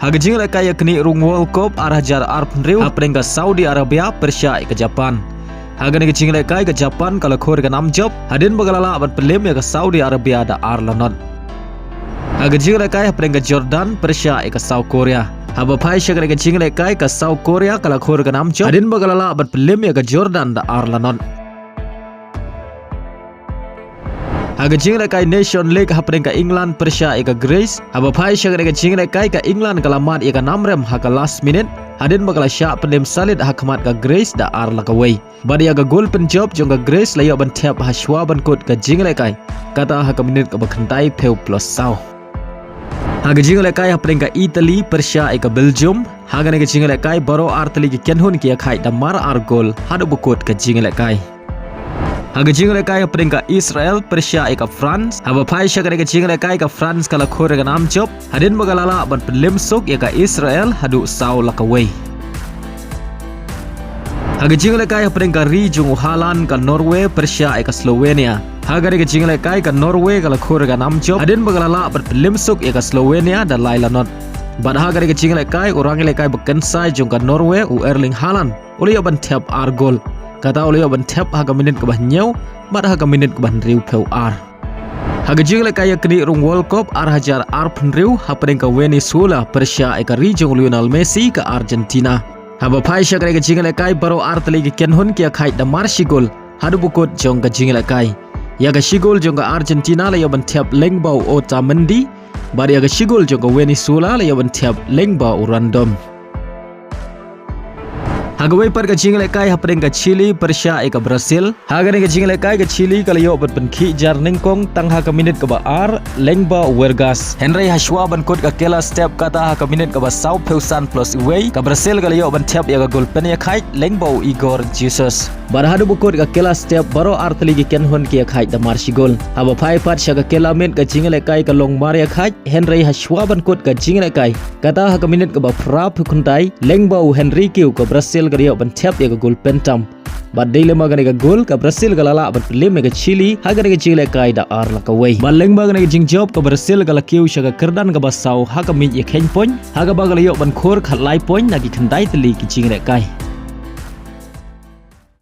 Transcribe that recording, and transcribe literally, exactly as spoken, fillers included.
Ha ka jinglehkai ïa ka knieh rung World Cup ar hajar arphew hynriew hapdeng ka Saudi Arabia pyrshah ïa ka Japan. Ha kane ka jinglehkai ka Japan ka la khur ïa ka nam jop hadien ba ka la lah ban pynlem ïa ka Saudi Arabia da ar la not. Ha ka jinglehkai hapdeng ka Jordan pyrshah ïa ka South Korea. Haba phai sha kane ka jinglehkai ka South Korea ka la khur ïa ka nam jop hadien ba ka la lah ban pynlem ïa ka Jordan da ar la not. Ha ka jinglehkai Nation League hapdeng ka England pyrshah ïa ka Greece. Haba phai sha kane ka jinglehkai ka England ka la mad ïa ka nam rem ha ka last minute hadien ba ka la shah pynlem salit ha khmat ka Greece da ar la kawei. Bad ïa ka gol pynjop jong ka Greece la ïoh ban thep ha shuwa ban kut ka jinglehkai, kata ha ka minit kaba khyndaiphew plus saw. Ha ka jinglehkai hapdeng ka Italy pyrshah ïa ka Belgium. Ha kane ka jinglehkai baroh ar tylli ki kynhun ki ïakhaid da mar ar gol haduh ba kut ka jinglehkai. Ha ka jinglehkai hapdeng ka Israel pyrshah ïa ka France. Haba phai sha kane ka jinglehkai ka France ka la khur ïa ka nam jop hadien ba ka la lah ban pynlem suk ïa ka Israel haduh saw la kawei. Ha ka jinglehkai hapdeng ka ri jong u Haaland ka Norway pyrshah ïa ka Slovenia. Ha kane ka jinglehkai ka Norway ka la khur ïa ka nam jop hadien ba ka la lah ban pynlem suk ïa ka Slovenia da lai la not. Bad ha kane ka jinglehkai u rangïalehkai ba kynsai jong ka Norway u Erling Haaland u la ïoh ban thep ar gol. Kata u la ïoh ban thep ha ka minit kaba hynñiew bad ha ka minit kaba hynriewphew ar. Ha ka jinglehkai ïa ka knieh rung World Cup ar hajar arphew hynriew hapdeng ka Venezuela pyrshah ïa ka ri jong u Lionel Messi ka Argentina. Haba phai sha kane ka jinglehkai baroh ar tylli ki kynhun ki ïakhaid da mar shi gol haduh ba kut jong ka jinglehkai. Ïa ka shi gol jong ka Argentina la ïoh ban thep lyngba u Otamendi bad ïa ka shi gol jong ka Venezuela la ïoh ban thep lyngba u Random. Ha kawei pat ka jinglehkai hapdeng ka Chile pyrshah ïa ka Brazil. Ha kane ka jinglehkai ka Chile ka la ïoh ban pynkhih jar nyngkong tang ha ka minit kaba ar lyngba u Vargas. Hynrei ha shuwa ban kut ka kylla step kata ha ka minit kaba sawphew san plus wei ka Brazil ka la ïoh ban thep ïa ka gol pynïakhaid lyngba u Igor Jesus. Bad haduh ba kut ka kylla step baroh ar tylli ki kynhun ki ïakhaid da mar shi gol. Haba phai pat sha ka kylla miet ka jinglehkai ka long mar ïakhaid, hynrei ha shuwa ban kut ka jinglehkai, kata ha ka minit kaba phraphew khyndai lyngba u Henrique ka Brazil ka la ïoh ban thep ïa ka gol pyntam. Bad dei lem bad kane ka gol ka Brazil ka la lah ban pynlem ïa ka Chile ha kane ka jinglehkai da ar la kawei. Bad lyngba kane ka jingjop ka Brazil ka la kiew sha ka kyrdan kaba saw ha ka miej ïakheiñ point ha kaba ka la ïoh ban khur khatlai point na ki khyndai tylli ki jinglehkai.